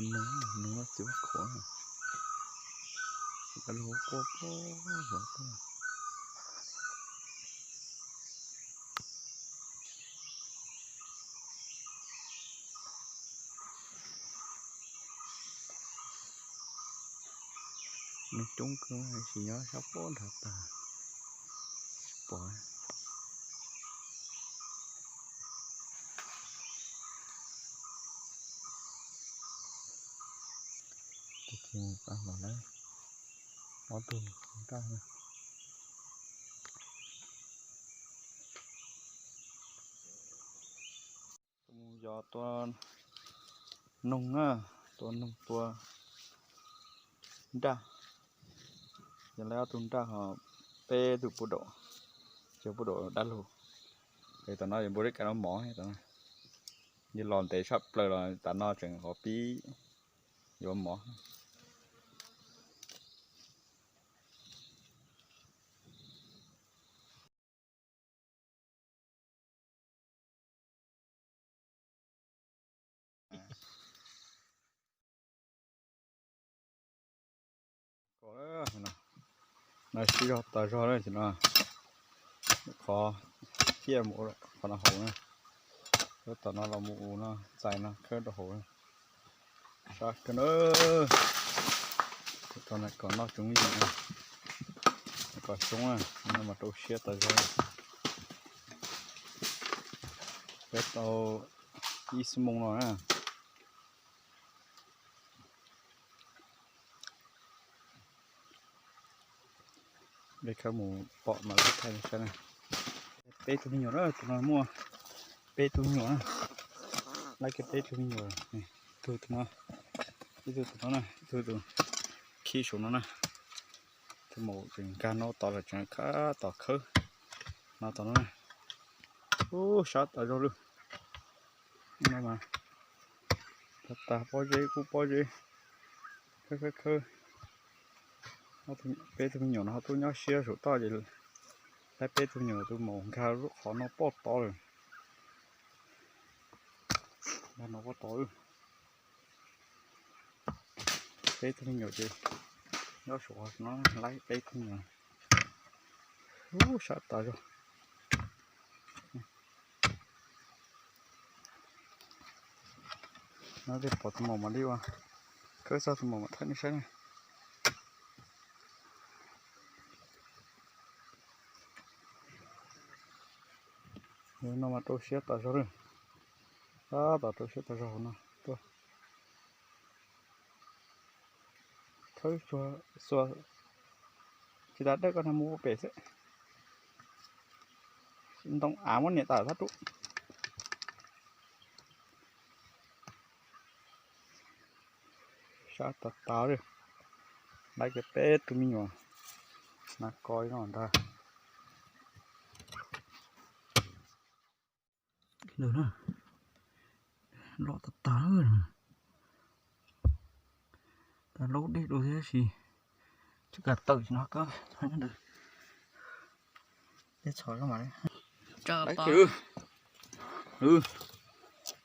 Nug, nug txiv vaj khuam, dab laug quaj quaj zov tuaj. Nug coob kawg, tsis nyob sab pob nrad tag, tsis pom. Tus txiv mus tag los lawm, ob tug nraj na. Mus yos tua noog na, tua noog tua nraj. Yog lawv ob tug nraj ho peb tug pub daum, cov pub daum dab laug. Es tom no yog npua deb kav no mov, yog los ntev tshaj plaws los tas no tseem qhov pib yuav mov. No sib zog tas zog na, qhov ciaj mus qhov no hauv na, tom no los mus u no txais no khawb rau hauv. Sab kawg na, kom noj tsoom yim, kom xyoob no mas rau siab tas zog. Peb tau ib xuab moos no na. Peb khawb mus pom mas thaij saib na. Peb tug me nyuam na, tus no muaj peb tug me nyuam na. Laib kiag peb tug me nyuam, tug tus no, ib tug tus no na, ib tug tus khib saum no na. Tus maum tseem nkag no tod lawm, tseem khab tom khawb no tod no na. Ub, sab tas zog lawm. No mas tag tag pob zeb kub pob zeb, khawb khawb khawb. Peb tug me nyuam no ho tuaj nyob siab saum toj ces laib peb tug me nyuam, tus maum nkag lub qhov no poj tod lawm. Nkag no poj tod. Peb tug me nyuam ces nyob saum no laib peb tug me nyuam. Ub, sab tas zog. No pom tus maum mam li ua, khawb txog tus maum mam thaij nej saib na. No mas rau siab tas zog lawm. Tab tom rau siab tas zog hauv no tuaj. Khawb tsuag xuas tsis tas dawb, koj nag mus pem xwb. Ntoo av muab niam tas thab rub. Sab tas tas li. Laib kiag peb tug me nyuam na, ko ib no ntag. Lawm na, loj tas tas. Tas laub dej dua thiab sis tsis kam tawm tsis no kab nyob ntawd. Txhom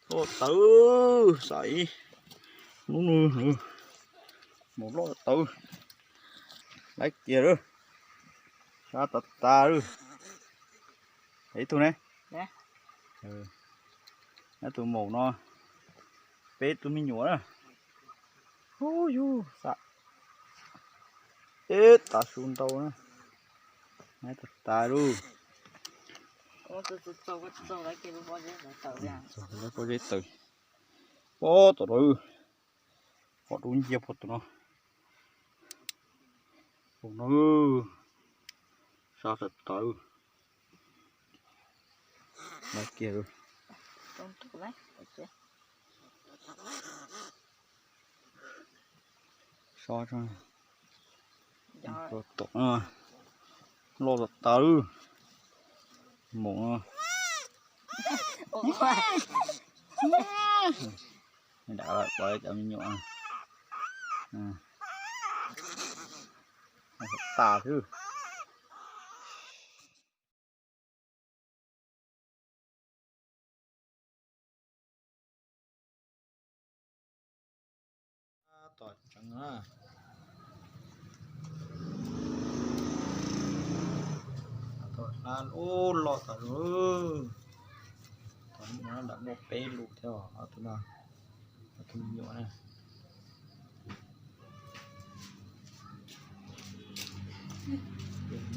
loj tawv, xav ib hnub no maum loj tawv. Laib kiag lawm, sab tas tas lawm. Ib tug ne, tus maum no peb tug me nyuam na. Ub yug, ib tav su ntau na. Laib tas tas lawm. Pob zeb tawm, pob tom no, pob dub nciab pob tom no. Tus no sab tas tas. Laib kiag lawm. Sab tom no loj tas tas lawm. Maum no. Dam lawm, pom cov me nyuam tas xwb. Tom tseev na. Tom hlab ub loj tom lub. Tom no lam muaj peb lus thiab os, ob tug no, ob tug me nyuam na.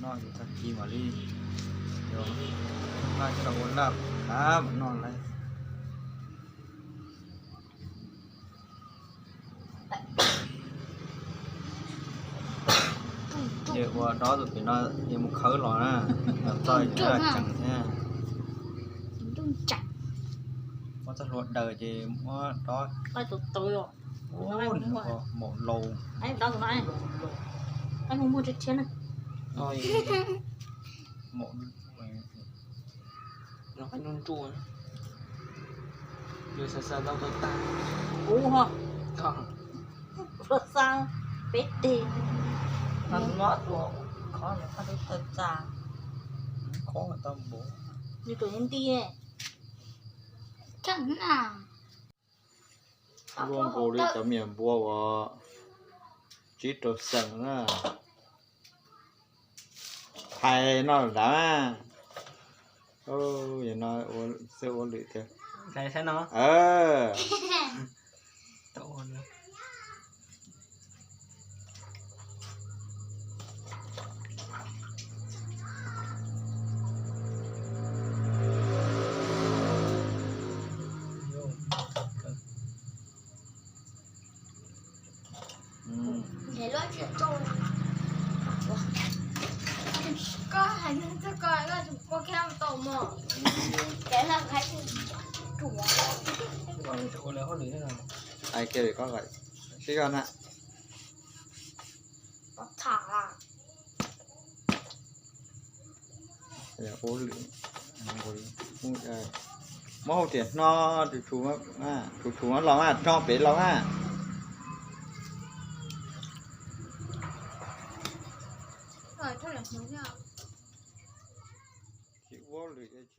Noj ces tag kis mam li, noj coj los ua laj qab mam noj lawm. Ces ua dob tus pem no ces mus khawb los na, los txog ces tseem thiab. Muab txoj hlua daws ces muab dob. Maum laus. Maum, no qaib nruj nruj, yus xav xav tau tau tag. Ub ho, ua xav peb teg, mas no tua khob no khob tau tag. Khob tau npaum, yus tus nti, kheej na. Luaj nkaus li cov miam npua uas tsib rau xees na. Hais no dav. Yog no xwb ua lwm tiag. Koj hais no, koj koj tau mos. Ua lawv hauj lwm, hais kiag koj, sib zog na. Ua lwm, muab hauj tias hno, tshus tshus los mas, hno pem los mas. Tsis ua lwm.